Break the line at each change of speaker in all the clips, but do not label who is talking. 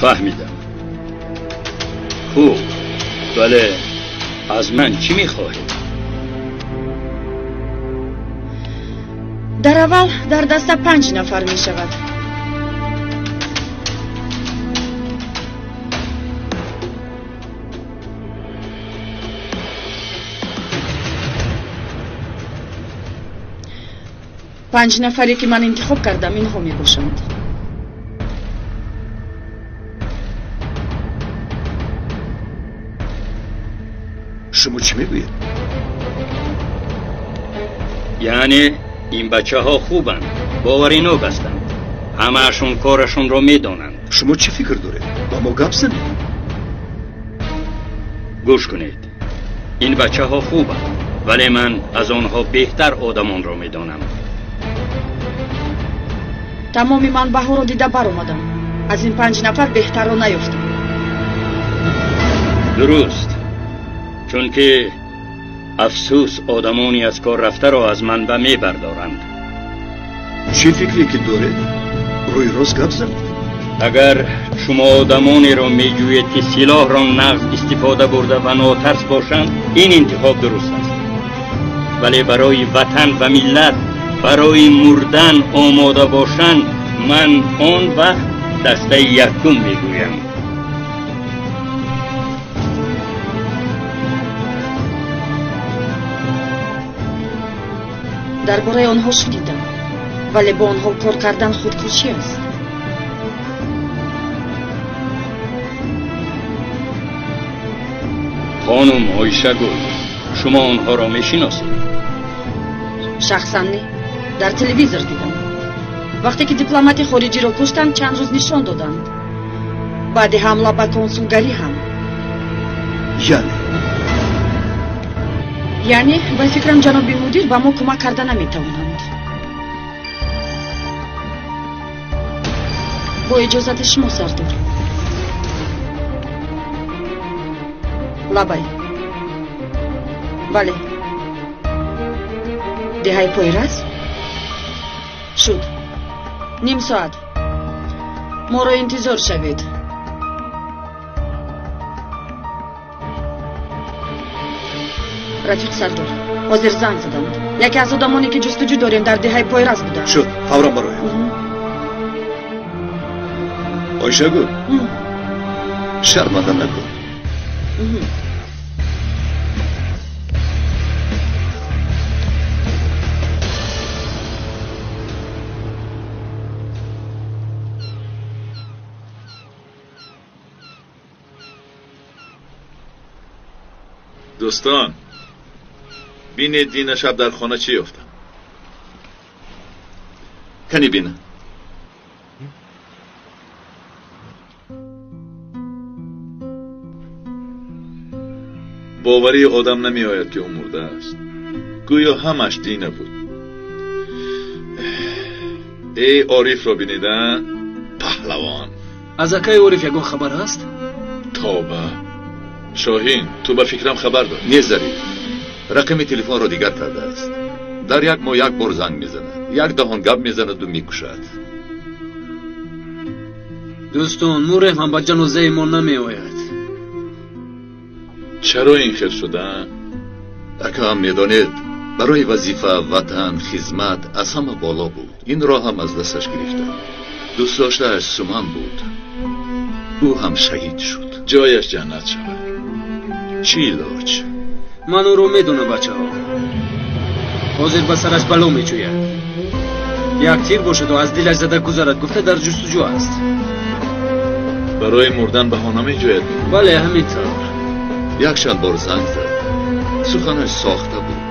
Фаҳмидам. Хуб, вале аз ман чӣ мехоҳед?
Дар аввал дар даста 5 нафар мешавад. Панҷ нафаре ки ман интихоб кардам инҳо мебошанд.
Шумо чӣ мегӯед?
Яъне ин бачаҳо хубанд, боваринок ҳастанд, ҳамаашон корашонро медонанд.
Шумо чӣ фикр доред? Ба мо гап занед.
Гӯш кунед, ин бачаҳо хубанд, вале ман аз онҳо беҳтар одамонро медонам.
Тамоми манбаъҳоро дида баромадам. Аз ин 5 нафар беҳтарро наёфтам.
Дуруст, чунки афсӯс одамони аз кор рафтаро аз манбаъ мебардоранд.
Чӣ фикре ки доред? Рӯи рост гап занед.
Агар шумо одамонеро меҷӯед ки силоҳро нағз истифода бурда ва нотарс бошанд, ин интихоб дуруст аст. Вале барои ватан ва миллат, барои мурдан омода бошанд, ман он вақт дастаи якум мегӯям.
Дар бораи онҳо шунидам, вале бо онҳо кор кардан худкушӣ аст.
Хонум Ойшагул, шумо онҳоро мешиносед?
Шахсан не, дар телевизор дидам. Вақте ки дипломати хориҷиро куштанд, чанд рӯз нишон доданд. Баъди ҳамла ба консулгарӣ ҳам.
Яъне?
Яъне, ба фикрам ҷаноби мудир ба мо кӯмак карда наметавонанд. Бо иҷозати шумо, сардор. Лабай. Бале. Деҳаи Пойраз? Шуд. Ним соат. Моро интизор шавед. Рафиқ сардор, ҳозир занг заданд. Яке аз одамоне ки ҷустуҷӯ дорем дар деҳаи Пойраз буданд.
Шуд, фавран бароям. Ойшагул, шарманда накун.
Дӯстон, бинед дина шаб дар хона чӣ ёфтам.
Кани бина.
Боварии одам намеояд ки ӯ мурда аст. Гӯё ҳамаш дина буд. Эй, Орифро бинеда, паҳлавон.
Аз акаи Ориф ягон хабар ҳаст?
Тоба. Шоҳин, ту ба фикрам хабар дор.
Не, Зариф. Рақами телефонро дигар кардааст. Дар як моҳ як бор занг мезанад. Як даҳон гап мезанаду мекушад.
Дӯстон, мурем ҳам ба ҷанозаи мо намеояд.
Чаро ин хел шуда?
Акаам медонед, барои вазифа, ватан, хизмат аз ҳама боло буд. Инро ҳам аз дасташ гирифтам. Дӯст доштааш Суман буд. Ӯ ҳам шаҳид шуд.
Ҷояш ҷаннат шавад.
Чӣ илоҷ?
Ман ӯро медонам, бачаҳо. Ҳозир ба сараш бало меҷӯяд. Як тир бошаду аз дилаш зада гузарад, гуфта дар ҷустуҷӯ аст.
Барои мурдан баҳона меҷӯяд?
Бале, ҳамин тавр.
Якчанд бор занг зад. Суханаш сохта буд.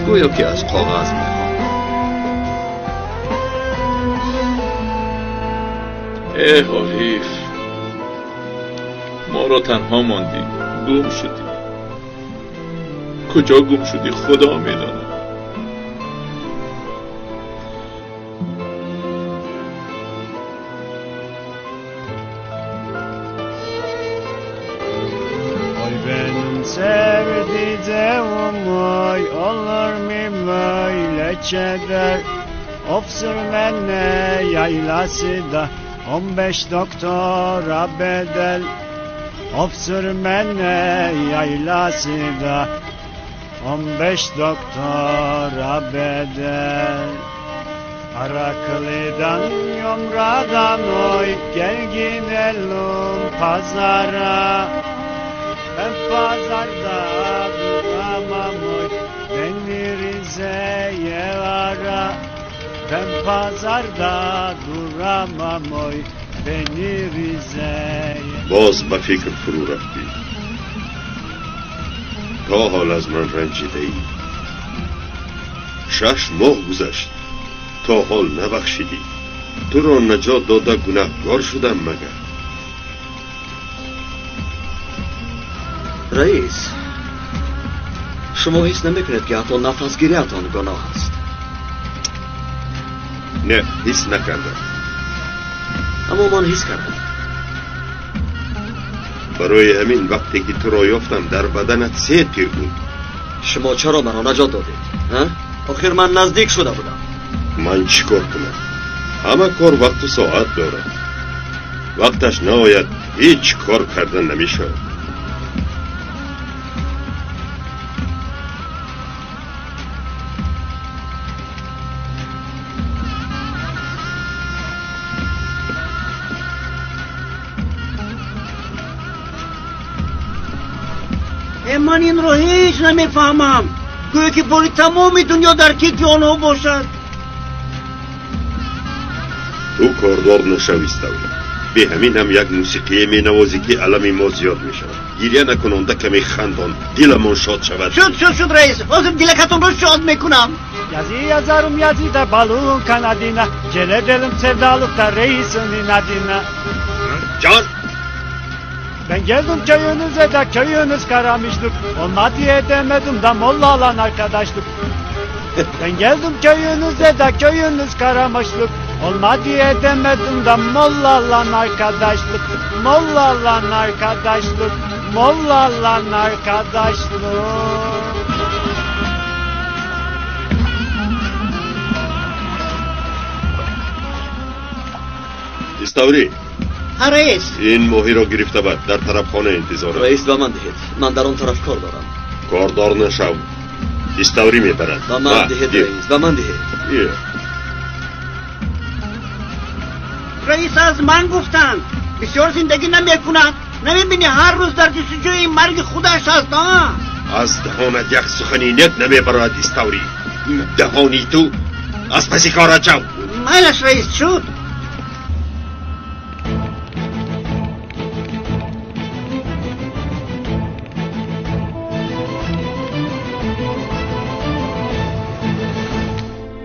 Гӯё ки аз коғаз мехонд.
Эҳ, Ориф, моро танҳо мондӣ, гум шудӣ. Куҷо гум шудӣ, Худо медонад.
Oy benim sevdiceğim oy, olur mu böyle keder? Of sürmene yaylası da, 15 doktora bedel. Of sürmene yaylası da 15 doktora bedel. Araklı'dan Yomra'dan oy gel gidelim pazara. Ben pazarda duramam oy, beni Rize'ye ara. Ben pazarda duramam oy, beni Rize'ye.
باز به فکر فرو رفتی. تا حال از من رنجیده ای. 6 ماه گذشت، تا حال نبخشیدی. تو را نجات داده گناهگار شدم مگر؟
رئیس، شما حس نمیکنید که حتی نفسگیریتان گناه است؟
نه، حس نکردم.
اما من حس کردم.
برای همین وقتی که تو را یافتم در بدنت 3 تیر بود.
شما چرا مرا نجات دادید؟ آخر من نزدیک شده بودم.
من چیکار کنم؟ همه کار وقت و ساعت دارد. وقتش نآید هیچ کار کردن نمیشود.
من این رو هیچ نمیفهمم. گویا که باری تمام دنیا در کیف آنها باشد.
تو کاردار نشوی استوری. به همین هم یک موسیقی می نوازی که علم ما زیاد می شود. گریه نکنانده کمی خندان دلمان شاد شود.
شد شد شد رئیس، حاضر دلکتون رو شاد میکنم.
Yazı yazarım yazı da balığın kanadına, gel edelim sevdalıkta reisin inadına.
Can!
Ben geldim köyünüze de köyünüz karamışlık. Olma diye demedim da mollalan arkadaşlık. Ben geldim köyünüze de köyünüz karamışlık. Olma diye demedim da mollalan arkadaşlık. Mollalan arkadaşlık. Mollalan arkadaşlık.
استوری.
رئیس،
این ماهی را گرفته بعد در طرف خانه انتظار.
رئیس به من دهید، من در آن طرف کار دارم.
کاردار نشو، استوری میبرد.
به من دهید رئیس، به من دهید.
رئیس از من گفتند بسیار زندگی نمیکند. نمیبینی هر روز در جستجوی مرگ خودش است.
از دهانت یک سخنی نت نمیبرد استوری. دهانی تو از پس کارت شو.
مایلش رئیس شد.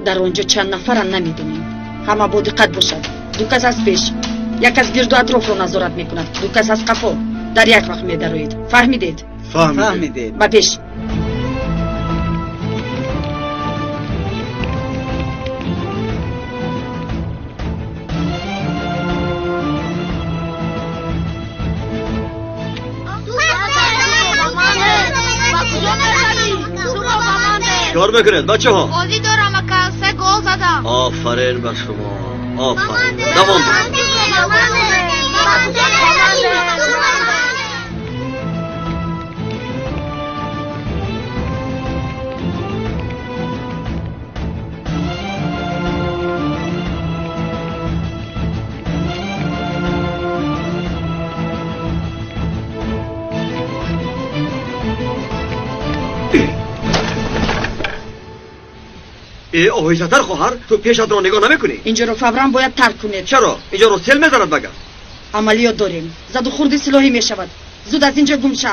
در آنجا چند نفرم نمیدونیم. همه با دقت باشد. 2 کس از پیش، یک از گرد و اطراف رو نظارت میکند، 2 کس از قفا. در یک وقت میدروید. فهمیدید؟
فهمیدید.
با پیش.
کار بکنید بچه ها.
بازی دارم اکا، 3 گل زدم.
آفرین بر شما، آفرین. دوام بده. ای آهیزتر خواهر، تو پیشت را نگاه نمیکنی.
اینجا رو فورا باید ترک کنید.
چرا؟ اینجا رو سیل میزند مگر؟
عملیات داریم، زد و خورد سلاحی میشود. زود از اینجا گم شو.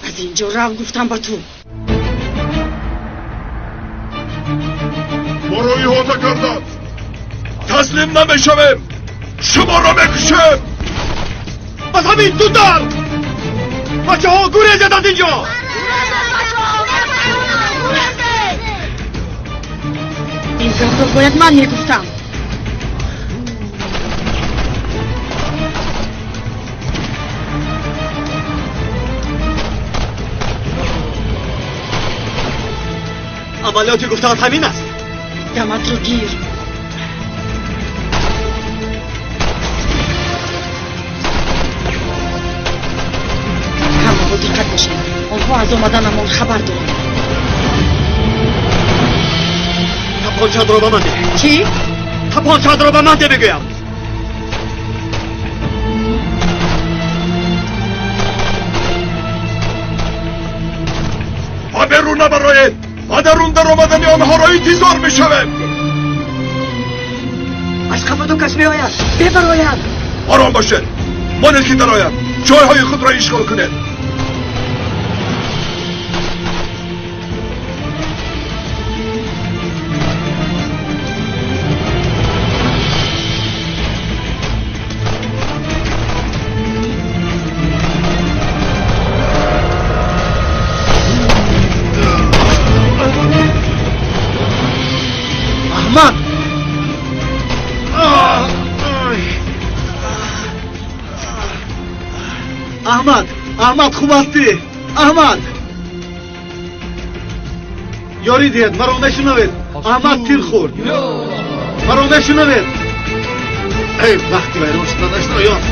از اینجا رو گفتم با تو.
ما را احاطه کردند. تسلیم نمیشویم. شما را میکشیم.
از همین زودتر. بچه ها گریزید از اینجا.
این گپ رو باید من میگفتم.
عملیاتی گفتم همین است.
دمت رو گیر. Аз омаданамон хабар доранд.
Тапончаатро ба ман деҳ.
Чӣ?
Тапончаатро ба ман деҳ бигӯям.
Ба берун набароед. Ба дарун даромадани онҳоро интизор мешавем.
Аз қафо кас меояд. Бебарояд.
Ором бошед. Монед ки дарояд. Ҷойҳои худро ишғол кунед.
Аҳмад! Аҳмад! Аҳмад, хуб ҳастӣ? Аҳмад! Ёрӣ диҳед, маро мешунавед? Аҳмад тир хӯрд. Маро мешунавед? Эй, вақти вайрон шуданашро ёфт.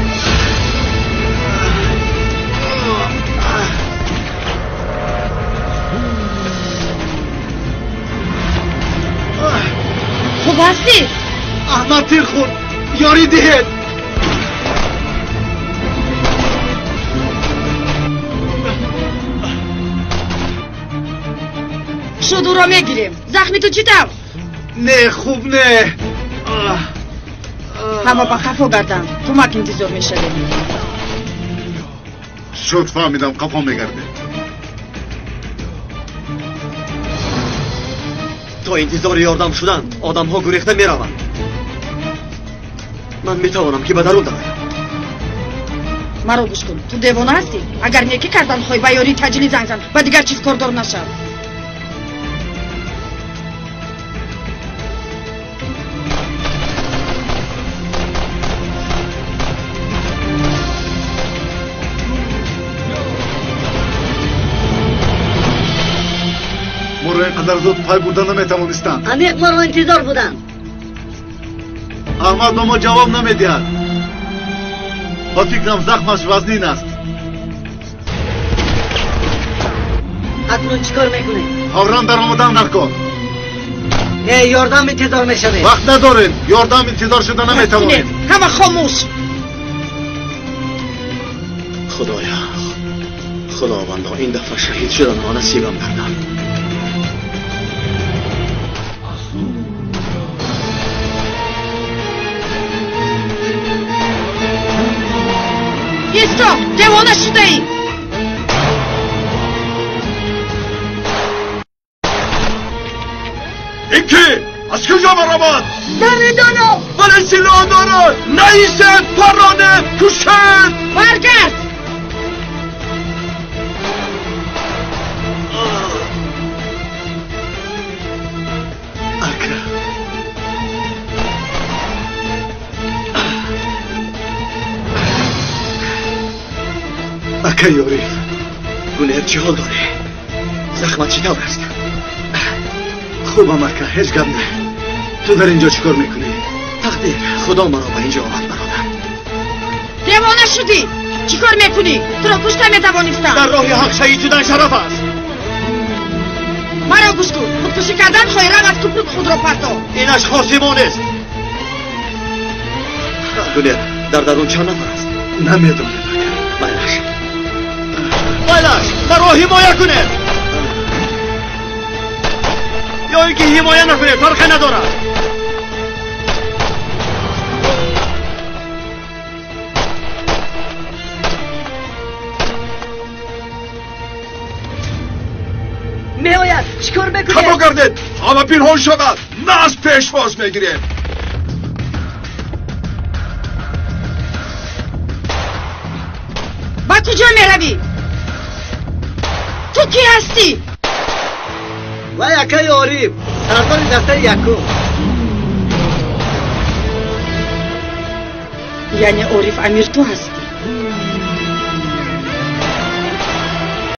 Хуб ҳастӣ?
Аҳмад тир хӯрд. Ёрӣ диҳед.
Шуд, ӯро мегирем. Захми ту чӣ тавр?
Не, хуб не.
Ҳама ба қафо гарданд. Кӯмак интизор мешавем.
Шуд, фаҳмидам, қафо мегардем.
То интизори ёрдам шудан одамҳо гурехта мераванд. Ман метавонам ки ба дарун дароям.
Маро гӯш кун. Ту девона ҳастӣ? Агар некӣ кардан хоҳӣ, ба ёрии таҷлӣ занг зан. Ба дигар чиз кордор нашав.
Моро ин қадар зуд пай бурда наметавонистанд.
Аниқ моро интизор буданд.
Аҳмад ба мо ҷавоб намедиҳад. Ба фикрам захмаш вазнин аст.
Акнун чӣ кор мекунем?
Фавран даромадан дар кор.
Не, ёрдам интизор мешавем.
Вақт надорем. Ёрдам интизор шуда наметавонем.
Ҳама хомӯш.
Худоя, Худовандо, ин дафъа шаҳид шуданро насибам гардад.
Исто, девона шудаӣ!
Ин ки? Аз куҷо баромад?
Намедонам.
Вале силоҳ дорад. Наисед, парронед, кушед!
Баргард!
Ака. Ака Ёриф, Гулер чӣ ҳол дорӣ? Захмат чӣ тавр аст?
Хубам ака, ҳеҷ гап не. Ту дар инҷо чӣ кор мекунӣ?
Тақдир, Худо маро ба инҷо овард, бародар.
Девона шудӣ? Чӣ кор мекунӣ? Туро кушта метавонистам.
Дар роҳи ҳақ шаҳид шудан шараф аст.
Маро гӯш кун. Худкушӣ кардан хоҳӣ, рав аз купрук худро парто.
Инаш хоси мо нест. Гулер, дар дарун чанд нафар аст?
Намедонем ака.
Майлаш, майлаш, маро ҳимоя кунед. Ё ин ки ҳимоя накунед, фарқе надорад.
Меояд, чӣ кор мекунед?
Қафо гардед, ҳама пинҳон шавад. На аз пешвоз мегирем.
Ба куҷо меравӣ? Ту кӣ ҳастӣ?
Вай акаи Ориф, сардори дастаи якум.
Яъне Ориф амир ту ҳастӣ?